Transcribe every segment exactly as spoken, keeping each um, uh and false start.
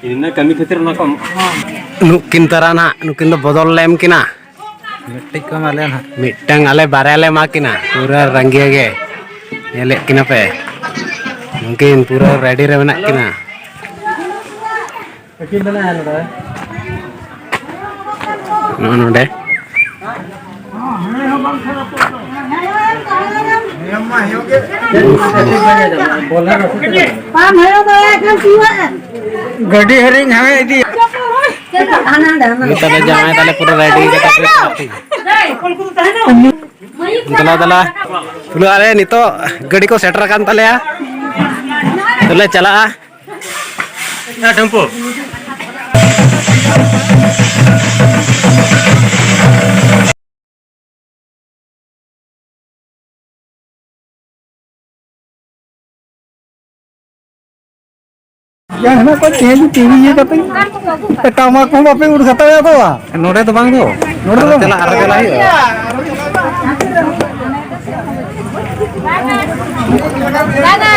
ᱤᱱᱟᱹ ᱠᱟᱹᱢᱤ ᱠᱷᱟᱹᱛᱤᱨ ᱚᱱᱟ ᱠᱚ ᱮᱢᱚᱜ᱾ ᱱᱩᱠᱤᱱ ᱛᱟᱨᱟ ᱱᱟᱦᱟᱜ, ᱱᱩᱠᱤᱱ ᱫᱚ ᱵᱚᱫᱚᱞ ᱞᱮ ᱮᱢ ᱠᱤᱱᱟ᱾ ᱢᱤᱫᱴᱤᱡ ᱠᱚ ᱮᱢᱟ ᱞᱮᱭᱟ ᱱᱟᱦᱟᱜ᱾ ᱢᱤᱫᱴᱟᱝ ᱟᱞᱮ ᱵᱟᱨᱭᱟ ᱞᱮ ᱮᱢᱟ ᱠᱤᱱᱟ, ᱯᱩᱨᱟᱹ ᱨᱟᱺᱜᱤᱭᱟᱹ ᱜᱮ᱾ ᱧᱮᱞᱮᱫ ᱠᱤᱱᱟ ᱯᱮ, ᱱᱩᱠᱤᱱ ᱯᱩᱨᱟᱹ ᱨᱮᱰᱤ ᱨᱮ ᱢᱮᱱᱟᱜ ᱠᱤᱱᱟ᱾ ᱟᱹᱠᱤᱱ ᱢᱮᱱᱟᱭᱟ ᱱᱚᱰᱮ᱾ ᱱᱚᱜᱼᱚ ᱱᱚᱰᱮ᱾ ᱵᱟᱢ ᱦᱮᱡ ᱫᱟᱲᱮᱭᱟᱜ ᱠᱷᱟᱱ ᱪᱮᱫ? ᱜᱟᱹᱰᱤ ᱦᱟᱹᱨᱤᱧ ᱦᱟᱣᱮ ᱤᱫᱤ᱾ ᱦᱟᱱᱟ ᱦᱟᱱᱟ᱾ ᱱᱤᱛᱚᱜ ᱫᱚ ᱡᱟᱶᱟᱭ ᱛᱟᱞᱮ ᱯᱩᱨᱟᱹ ᱨᱮᱰᱤ ᱠᱟᱛᱮ᱾ ᱫᱮᱞᱟ, ᱫᱮᱞᱟ᱾ ᱛᱩᱞᱟᱹ ᱟᱞᱮ ᱱᱤᱛᱚᱜ ᱜᱟᱹᱰᱤ ᱠᱚ ᱥᱮᱴᱮᱨ ᱟᱠᱟᱱ ᱛᱟᱞᱮᱭᱟ᱾ ᱛᱚᱞᱮ ᱪᱟᱞᱟᱜᱼᱟ᱾ ᱦᱮᱸ, ᱴᱮᱢᱯᱩ᱾ ᱭᱟ, ᱦᱮᱱᱟᱜ ᱠᱚᱣᱟ, ᱛᱮᱦᱮᱧ ᱴᱤᱵᱷᱤ ᱤᱭᱟᱹ ᱠᱟᱛᱮ ᱴᱟᱢᱟᱠ ᱠᱚᱦᱚᱸ ᱵᱟᱯᱮ ᱩᱰᱩᱠ ᱦᱟᱛᱟᱲᱟ ᱛᱚ᱾ ᱱᱚᱰᱮ ᱫᱚ ᱵᱟᱝ ᱫᱚ᱾ ᱱᱚᱰᱮ ᱫᱚ ᱵᱟᱝ᱾ ᱪᱟᱞᱟᱜ, ᱟᱨᱚ ᱪᱟᱞᱟᱜ ᱦᱩᱭᱩᱜᱼᱟ᱾ ᱵᱟᱝᱟ,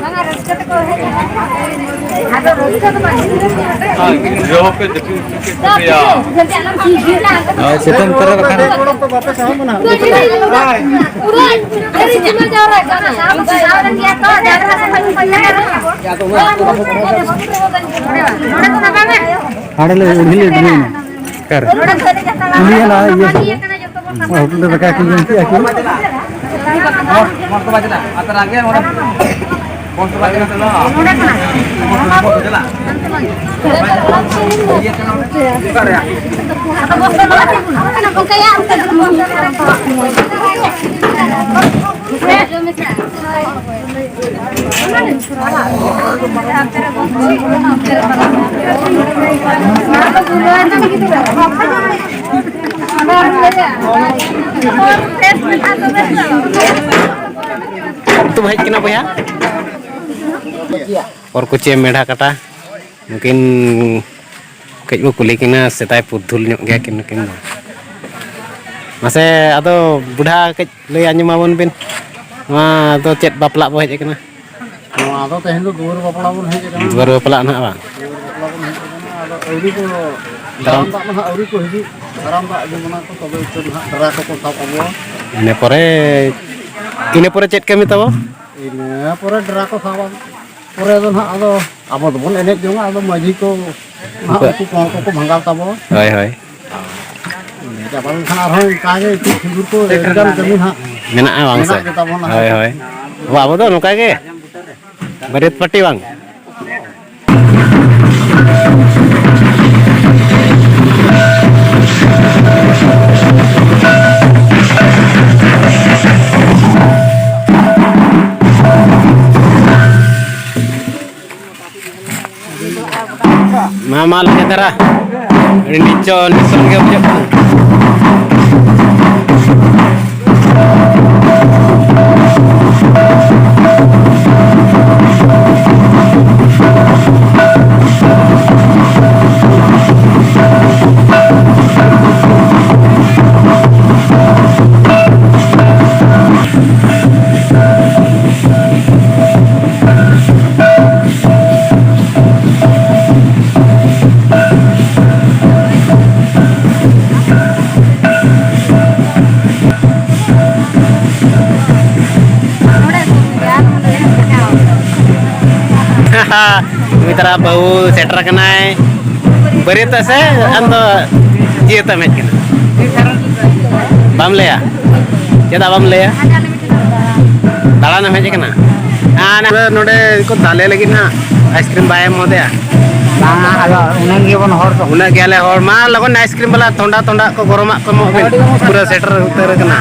ᱵᱟᱝᱟ, ᱨᱟᱹᱥᱠᱟᱹ ᱛᱮᱠᱚ ᱦᱮᱡ ᱟᱠᱟᱱᱟ᱾ ᱟᱫᱚ ᱨᱟᱹᱥᱠᱟᱹ ᱫᱚ ᱵᱟᱝ᱾ ᱦᱳᱭ, ᱥᱤᱛᱩᱝ ᱠᱚᱨᱮ ᱵᱟᱠᱷᱟᱱ᱾ ᱯᱩᱨᱟᱹ ᱟᱹᱰᱤ ᱡᱤᱢᱟᱹ ᱡᱟᱣᱨᱟ ᱠᱟᱱᱟ᱾ ᱟᱵᱚ ᱥᱟᱶ ᱨᱮᱱ ᱜᱮᱭᱟ ᱠᱚ, ᱡᱟᱣᱨᱟ ᱠᱟᱛᱮ ᱠᱚ ᱧᱮᱞ ᱧᱟᱢᱟ᱾ ᱦᱟᱸᱰᱮ ᱞᱮ ᱩᱰᱷᱤ ᱞᱮ ᱩᱰᱷᱤ ᱮᱱᱟ᱾ ᱚᱠᱟᱨᱮ? ᱩᱰᱷᱤ ᱮᱱᱟ, ᱤᱭᱟᱹ ᱥᱮᱫ᱾ ᱦᱳᱴᱮᱞ ᱨᱮ ᱫᱟᱠᱟ ᱠᱚ ᱡᱚᱢ ᱠᱮᱜᱼᱟ ᱠᱚ᱾ ᱛᱚ ᱦᱮᱡ ᱠᱟᱱᱟ ᱵᱚᱭᱦᱟ᱾ ᱯᱚᱨᱠᱩᱪᱤᱭᱟᱹ ᱢᱮᱰᱷᱟ ᱠᱟᱴᱟ᱾ ᱱᱩᱠᱤᱱ ᱠᱟᱹᱡ ᱵᱚ ᱠᱩᱞᱤ ᱠᱤᱱᱟ, ᱥᱮᱫᱟᱭ ᱯᱩᱨᱩᱫᱷᱩᱞ ᱧᱚᱜ ᱜᱮᱭᱟ ᱠᱤᱱ ᱱᱩᱠᱤᱱ ᱫᱚ᱾ ᱢᱟᱥᱮ, ᱟᱫᱚ ᱵᱩᱰᱷᱟ ᱠᱟᱹᱡ ᱞᱟᱹᱭ ᱟᱸᱡᱚᱢ ᱟᱵᱚᱱ ᱵᱤᱱ, ᱱᱚᱣᱟ ᱫᱚ ᱪᱮᱫ ᱵᱟᱯᱞᱟ ᱵᱚ ᱦᱮᱡ ᱟᱠᱟᱱᱟ? ᱱᱚᱣᱟ ᱫᱚ ᱛᱮᱦᱮᱧ ᱫᱚ ᱫᱩᱣᱟᱹᱨ ᱵᱟᱯᱞᱟ ᱵᱚᱱ ᱦᱮᱡ ᱟᱠᱟᱱᱟ᱾ ᱫᱩᱣᱟᱹᱨ ᱵᱟᱯᱞᱟ ᱱᱟᱦᱟᱜ ᱵᱟᱝ? ᱫᱩᱣᱟᱹᱨ ᱵᱟᱯᱞᱟ ᱵᱚᱱ ᱦᱮᱡ ᱟᱠᱟᱱᱟ, ᱟᱫᱚ ᱟᱹᱣᱨᱤ ᱠᱚ ᱫᱟᱨᱟᱢ ᱫᱟᱜ ᱢᱟ ᱱᱟᱦᱟᱜ ᱟᱹᱣᱨᱤ ᱠᱚ ᱦᱤᱡᱩᱜ, ᱫᱟᱨᱟᱢ ᱫᱟᱜ ᱟᱹᱜᱩ ᱵᱚᱱᱟ ᱠᱚ, ᱛᱚᱵᱮ ᱩᱛᱟᱹᱨ ᱱᱟᱦᱟᱜ ᱰᱮᱨᱟ ᱠᱚᱠᱚ ᱥᱟᱵ ᱟᱵᱚᱣᱟ᱾ ᱤᱱᱟᱹ ᱯᱚᱨᱮ, ᱤᱱᱟᱹ ᱯᱚᱨᱮ ᱪᱮᱫ ᱠᱟᱹᱢᱤ ᱛᱟᱵᱚ? ᱤᱱᱟᱹ ᱯᱚᱨᱮ ᱰᱮᱨᱟ ᱠᱚ ᱥᱟᱵᱟ, ᱯᱚᱨᱮ ᱫᱚ ᱱᱟᱦᱟᱜ ᱟᱫᱚ ᱟᱵᱚ ᱫᱚᱵᱚᱱ ᱮᱱᱮᱡ ᱡᱚᱝᱟ, ᱟᱫᱚ ᱢᱟᱹᱡᱷᱤ ᱠᱚ ᱱᱟᱦᱟᱜ ᱩᱱᱠᱩ ᱩᱱᱠᱩ ᱠᱚᱦᱚᱸ ᱠᱚᱠᱚ ᱵᱷᱟᱸᱜᱟᱣ ᱛᱟᱵᱚ᱾ ᱦᱳᱭ, ᱦᱳᱭ᱾ ᱤᱱᱟᱹ ᱪᱟᱵᱟ ᱞᱮᱱᱠᱷᱟᱱ ᱟᱨᱦᱚᱸ ᱚᱱᱠᱟ ᱜᱮ ᱤᱛᱩᱫ ᱥᱤᱸᱫᱩᱨ ᱠᱚ ᱮᱠᱫᱚᱢ ᱠᱟᱹᱢᱤ ᱱᱟᱦᱟᱜ ᱢᱮᱱᱟᱜᱼᱟ ᱵᱟᱝ ᱥᱮ? ᱢᱮᱱᱟᱜ ᱜᱮ ᱛᱟᱵᱚᱱᱟ᱾ ᱦᱳᱭ, ᱦᱳᱭ᱾ ᱟᱵᱚ, ᱟᱵᱚ ᱫᱚ ᱱᱚᱝᱠᱟ ᱜᱮ, ᱵᱟᱹᱨᱭᱟᱹᱛ ᱯᱟᱹᱴᱤ ᱵᱟᱝ? ᱢᱟ, ᱢᱟ, ᱞᱟᱸᱜᱟ ᱫᱷᱟᱨᱟ᱾ ᱟᱹᱰᱤ ᱱᱤᱪᱚ, ᱱᱤᱪᱚ ᱜᱮ ᱵᱩᱡᱷᱟᱹᱜ ᱠᱟᱱᱟ᱾ ᱱᱩᱭ ᱛᱟᱨᱟ ᱵᱟᱹᱦᱩ ᱥᱮᱴᱮᱨ ᱟᱠᱟᱱᱟᱭ᱾ ᱵᱟᱹᱨᱭᱟᱹᱛᱚᱜ ᱥᱮ ᱟᱢ ᱫᱚ ᱡᱤᱭᱟᱹᱛ ᱮᱢ ᱦᱮᱡ ᱠᱟᱱᱟ? ᱵᱟᱢ ᱞᱟᱹᱭᱟ? ᱪᱮᱫᱟᱜ ᱵᱟᱢ ᱞᱟᱹᱭᱟ? ᱫᱟᱬᱟᱱ ᱮᱢ ᱦᱮᱡ ᱟᱠᱟᱱᱟ? ᱟᱨ ᱱᱚᱰᱮ ᱠᱚ ᱫᱟᱞᱮ ᱞᱟᱹᱜᱤᱫ ᱦᱟᱸᱜ, ᱟᱭᱤᱥᱠᱨᱤᱢ ᱵᱟᱭ ᱮᱢ ᱦᱚᱫᱮᱭᱟ᱾ ᱵᱟᱝᱟ, ᱟᱫᱚ ᱩᱱᱟᱹᱜ ᱜᱮᱵᱚᱱ ᱦᱚᱲ ᱫᱚ᱾ ᱩᱱᱟᱹᱜ ᱜᱮ ᱟᱞᱮ ᱦᱚᱲ᱾ ᱢᱟ, ᱞᱚᱜᱚᱱ ᱟᱭᱤᱥᱠᱨᱤᱢ ᱵᱟᱞᱟ ᱛᱷᱚᱱᱰᱟ ᱛᱷᱚᱱᱰᱟ ᱠᱚ ᱜᱚᱨᱚᱢᱟᱜ ᱠᱚ ᱮᱢᱚᱜ ᱵᱤᱱ᱾ ᱯᱩᱨᱟᱹ ᱥᱮᱴᱮᱨ ᱩᱛᱟᱹᱨ ᱟᱠᱟᱱᱟ᱾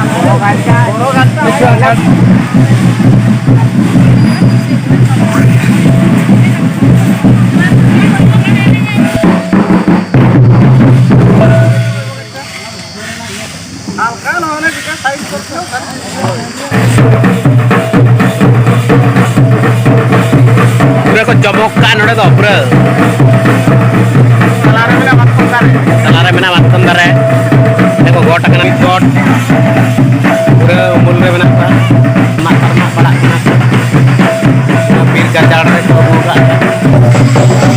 ᱪᱚᱢᱚᱠ ᱠᱟᱜᱼᱟ ᱱᱚᱰᱮ ᱫᱚ ᱯᱩᱨᱟᱹ᱾ ᱛᱟᱞᱟᱨᱮ ᱢᱮᱱᱟᱜᱼᱟ ᱢᱟᱛᱠᱚᱢ ᱫᱟᱨᱮ᱾ ᱛᱟᱞᱟᱨᱮ ᱢᱮᱱᱟᱜᱼᱟ ᱢᱟᱛᱠᱚᱢ ᱫᱟᱨᱮ᱾ ᱚᱸᱰᱮ ᱠᱚ ᱜᱚᱴ ᱟᱠᱟᱱᱟ, ᱜᱚᱴ᱾ ᱯᱩᱨᱟᱹ ᱩᱢᱩᱞ ᱨᱮ ᱢᱮᱱᱟᱜ ᱠᱚᱣᱟ᱾ ᱢᱟᱜ ᱛᱟᱨᱢᱟᱜ ᱯᱟᱲᱟᱜ ᱠᱟᱱᱟ ᱠᱚ᱾ ᱵᱤᱨ ᱜᱟᱡᱟᱲ ᱨᱮ ᱠᱚ ᱟᱹᱜᱩ ᱟᱠᱟᱫ ᱠᱚᱣᱟ᱾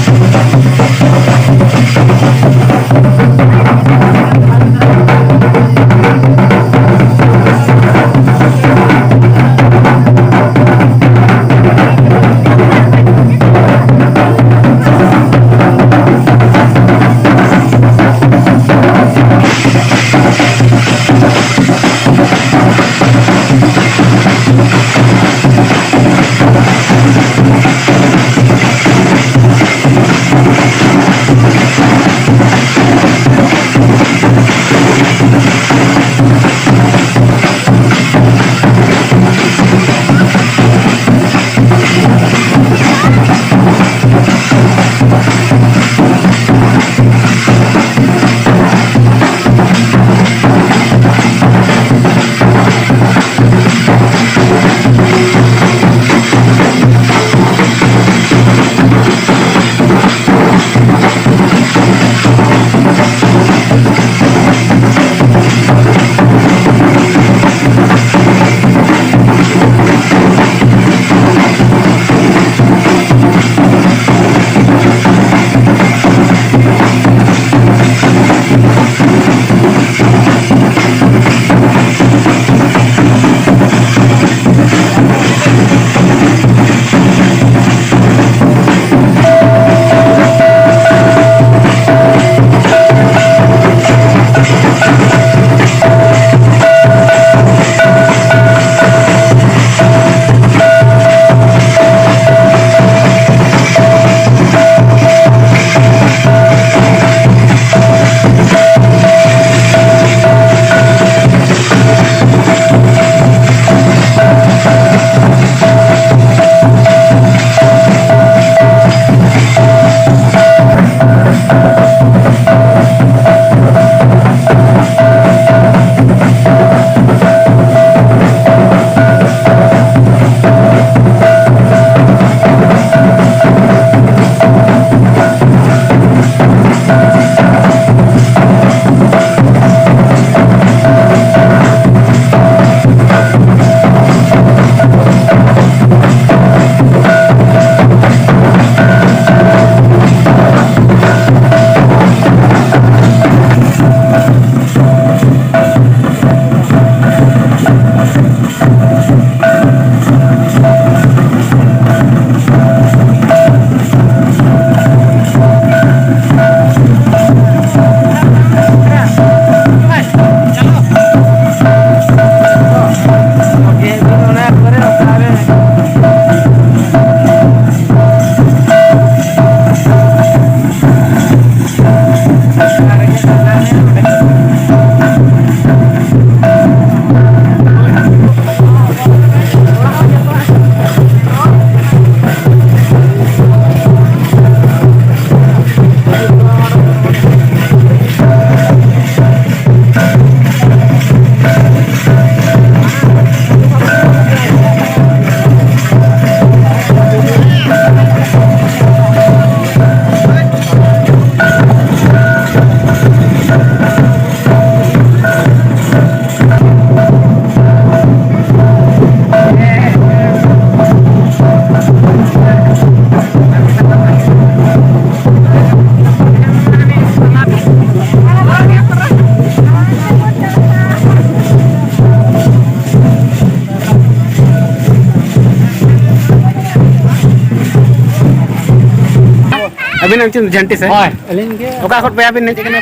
ᱟᱹᱵᱤᱱᱟᱜ ᱧᱩᱛᱩᱢ ᱡᱷᱟᱱᱴᱤ ᱥᱮ? ᱦᱳᱭ, ᱟᱹᱞᱤᱧ ᱜᱮ᱾ ᱚᱠᱟ ᱠᱷᱚᱱ ᱯᱮᱭᱟ ᱵᱤᱱ ᱦᱮᱡ ᱟᱠᱟᱱᱟ?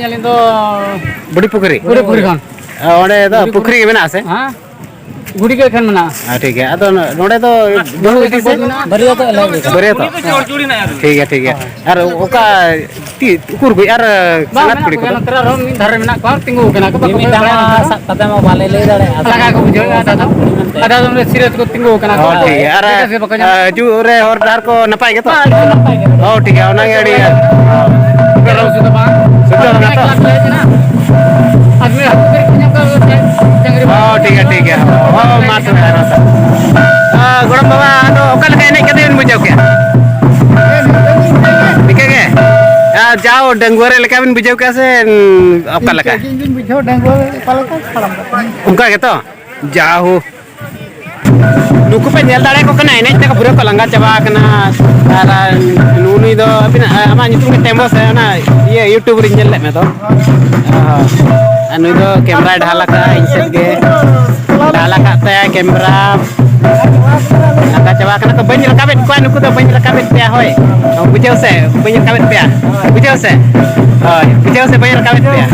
ᱟᱹᱞᱤᱧ ᱫᱚ ᱵᱩᱰᱷᱤ ᱯᱩᱠᱷᱨᱤ᱾ ᱵᱩᱰᱷᱤ ᱯᱩᱠᱷᱨᱤ ᱠᱷᱚᱱ᱾ ᱚᱸᱰᱮ ᱫᱚ ᱯᱩᱠᱷᱨᱤ ᱜᱮ ᱢᱮᱱᱟᱜᱼᱟ ᱥᱮ? ᱦᱮᱸ, ᱜᱩᱰᱤ ᱜᱮ ᱮᱠᱷᱮᱱ ᱢᱮᱱᱟᱜᱼᱟ᱾ ᱦᱮᱸ, ᱴᱷᱤᱠ ᱜᱮᱭᱟ᱾ ᱟᱫᱚ ᱱᱚᱰᱮ ᱫᱚ ᱵᱟᱹᱦᱩ ᱤᱫᱤ ᱥᱮ? ᱵᱟᱹᱨᱭᱟᱹᱛᱚᱜ ᱞᱮ ᱦᱮᱡ ᱟᱠᱟᱱᱟ᱾ ᱵᱟᱹᱨᱭᱟᱹᱛᱚᱜ? ᱴᱷᱤᱠ ᱜᱮᱭᱟ, ᱴᱷᱤᱠ ᱜᱮᱭᱟ᱾ ᱟᱨ ᱚᱠᱟ ᱛᱤ ᱩᱠᱩᱨ ᱠᱚ ᱟᱨ ᱵᱟᱝ, ᱥᱟᱸᱜᱟᱛ ᱢᱮᱱᱟᱜ ᱠᱩᱲᱤ ᱠᱚᱜᱮᱭᱟ ᱠᱚᱫᱚ? ᱱᱚᱛᱮ ᱨᱮ ᱟᱨᱦᱚᱸ ᱢᱤᱫ ᱫᱷᱟᱨᱮ ᱢᱮᱱᱟᱜ ᱠᱚᱣᱟ, ᱛᱤᱸᱜᱩ ᱟᱠᱟᱱᱟ ᱠᱚ, ᱵᱟᱠᱚ ᱢᱤᱫ ᱫᱟᱹᱲ ᱫᱷᱟᱣ ᱫᱟᱲᱮᱭᱟᱜ ᱠᱟᱱᱟ᱾ ᱥᱟᱵ ᱠᱟᱛᱮ ᱢᱟ ᱵᱟᱞᱮ ᱞᱟᱹᱭ ᱫᱟᱲᱮᱭᱟᱜᱼᱟ᱾ ᱞᱟᱸᱜᱟ ᱠᱚ ᱵᱩᱡᱷᱟᱹᱣᱮᱫᱼᱟ ᱟᱫᱚ᱾ ᱟᱫᱚ ᱟᱫᱚ ᱥᱤᱨᱤᱭᱟᱥ ᱠᱚ ᱛᱤᱸᱜᱩ ᱟᱠᱟᱱᱟ ᱠᱚ᱾ ᱦᱚᱸ, ᱴᱷᱤᱠ ᱜᱮᱭᱟ᱾ ᱟᱨ, ᱮᱴᱟᱜ ᱥᱮᱫ ᱵᱟᱠᱚ ᱧᱟᱢ ᱦᱤᱡᱩᱜ ᱨᱮ ᱦᱚᱨ ᱰᱟᱦᱟᱨ ᱠᱚ ᱱᱟᱯᱟᱭ ᱜᱮᱛᱚ? ᱦᱚᱸ, ᱟᱹᱰᱤ ᱱᱟᱯᱟᱭ ᱜᱮ᱾ ᱦᱚᱸ, ᱴᱷᱤᱠ ᱜᱮᱭᱟ, ᱚᱱᱟᱜᱮ ᱟᱹᱰᱤ, ᱦᱚᱸ᱾ ᱚᱥᱩᱵᱤᱫᱷᱟ ᱵᱟᱝ᱾ ᱚᱥᱩᱵᱤᱫᱷᱟ ᱵᱟᱝ ᱛᱚ? ᱟᱨ ᱢᱤᱫ ᱦᱟᱹᱠᱩ ᱠᱟᱹᱴᱤᱡ ᱠᱚ ᱧᱟᱢ ᱠᱚᱣᱟ, ᱰᱟᱝᱨᱤ ᱦᱚᱸ, ᱴᱷᱤᱠ ᱜᱮᱭᱟ, ᱴᱷᱤᱠ ᱜᱮᱭᱟ᱾ ᱦᱚᱸ, ᱢᱟ ᱛᱚᱵᱮ, ᱟᱨ ᱦᱚᱸ᱾ ᱟᱨ ᱜᱚᱲᱚᱢ ᱵᱟᱵᱟ, ᱟᱫᱚ ᱚᱠᱟ ᱞᱮᱠᱟ ᱮᱱᱮᱡ ᱠᱟᱛᱮ ᱵᱤᱱ ᱵᱩᱡᱷᱟᱹᱣ ᱠᱮᱫᱼᱟ? ᱴᱷᱤᱠᱟᱹ ᱜᱮ? ᱟᱨ ᱡᱟᱣ ᱰᱟᱺᱜᱩᱣᱟᱹ ᱨᱮ ᱞᱮᱠᱟ ᱵᱤᱱ ᱵᱩᱡᱷᱟᱹᱣ ᱠᱮᱫᱼᱟ ᱥᱮ, ᱩᱸ, ᱚᱠᱟ ᱞᱮᱠᱟ? ᱤᱧ ᱫᱩᱧ ᱵᱩᱡᱷᱟᱹᱣ ᱰᱟᱺᱜᱩᱣᱟᱹ ᱚᱠᱟ ᱞᱮᱠᱟ ᱦᱟᱲᱟᱢ ᱠᱟᱛᱮ᱾ ᱚᱱᱠᱟ ᱜᱮᱛᱚ? ᱡᱟᱦᱳ, ᱱᱩᱠᱩ ᱯᱮ ᱧᱮᱞ ᱫᱟᱲᱮᱭᱟᱠᱚ ᱠᱟᱱᱟ, ᱮᱱᱮᱡ ᱛᱮᱠᱚ ᱯᱩᱨᱟᱹ ᱠᱚ ᱞᱟᱸᱜᱟ ᱪᱟᱵᱟ ᱟᱠᱟᱱᱟ᱾ ᱟᱨ, ᱟᱨ ᱱᱩᱜᱼᱩ ᱱᱩᱭ ᱫᱚ ᱟᱹᱵᱤᱱᱟᱜ, ᱟᱢᱟᱜ ᱧᱩᱛᱩᱢ ᱜᱮ ᱴᱮᱢᱵᱚ ᱥᱮ? ᱚᱱᱟ ᱤᱭᱟᱹ YouTube ᱨᱤᱧ ᱧᱮᱞ ᱞᱮᱫ ᱢᱮ ᱫᱚ᱾ ᱚ, ᱟᱨ ᱱᱩᱭ ᱫᱚ ᱠᱮᱢᱨᱟᱭ ᱰᱷᱟᱞ ᱟᱠᱟᱫᱼᱟ ᱤᱧ ᱥᱮᱫ ᱜᱮ᱾ ᱰᱷᱟᱞ ᱟᱠᱟᱫ ᱛᱟᱭᱟ ᱠᱮᱢᱨᱟ᱾ ᱞᱟᱸᱜᱟ ᱪᱟᱵᱟ ᱟᱠᱟᱱᱟ ᱠᱚ, ᱵᱟᱹᱧ ᱨᱟᱠᱟᱵᱮᱫ ᱠᱚᱣᱟ ᱱᱩᱠᱩ ᱫᱚ, ᱵᱟᱹᱧ ᱨᱟᱠᱟᱵᱮᱫ ᱯᱮᱭᱟ᱾ ᱦᱳᱭ, ᱵᱩᱡᱷᱟᱹᱣ ᱥᱮ? ᱵᱟᱹᱧ ᱨᱟᱠᱟᱵᱮᱫ ᱯᱮᱭᱟ, ᱵᱩᱡᱷᱟᱹᱣ ᱥᱮ? ᱦᱳᱭ, ᱵᱩᱡᱷᱟᱹᱣ ᱥᱮ? ᱵᱟᱹᱧ ᱨᱟᱠᱟᱵᱮᱫ ᱯᱮᱭᱟ᱾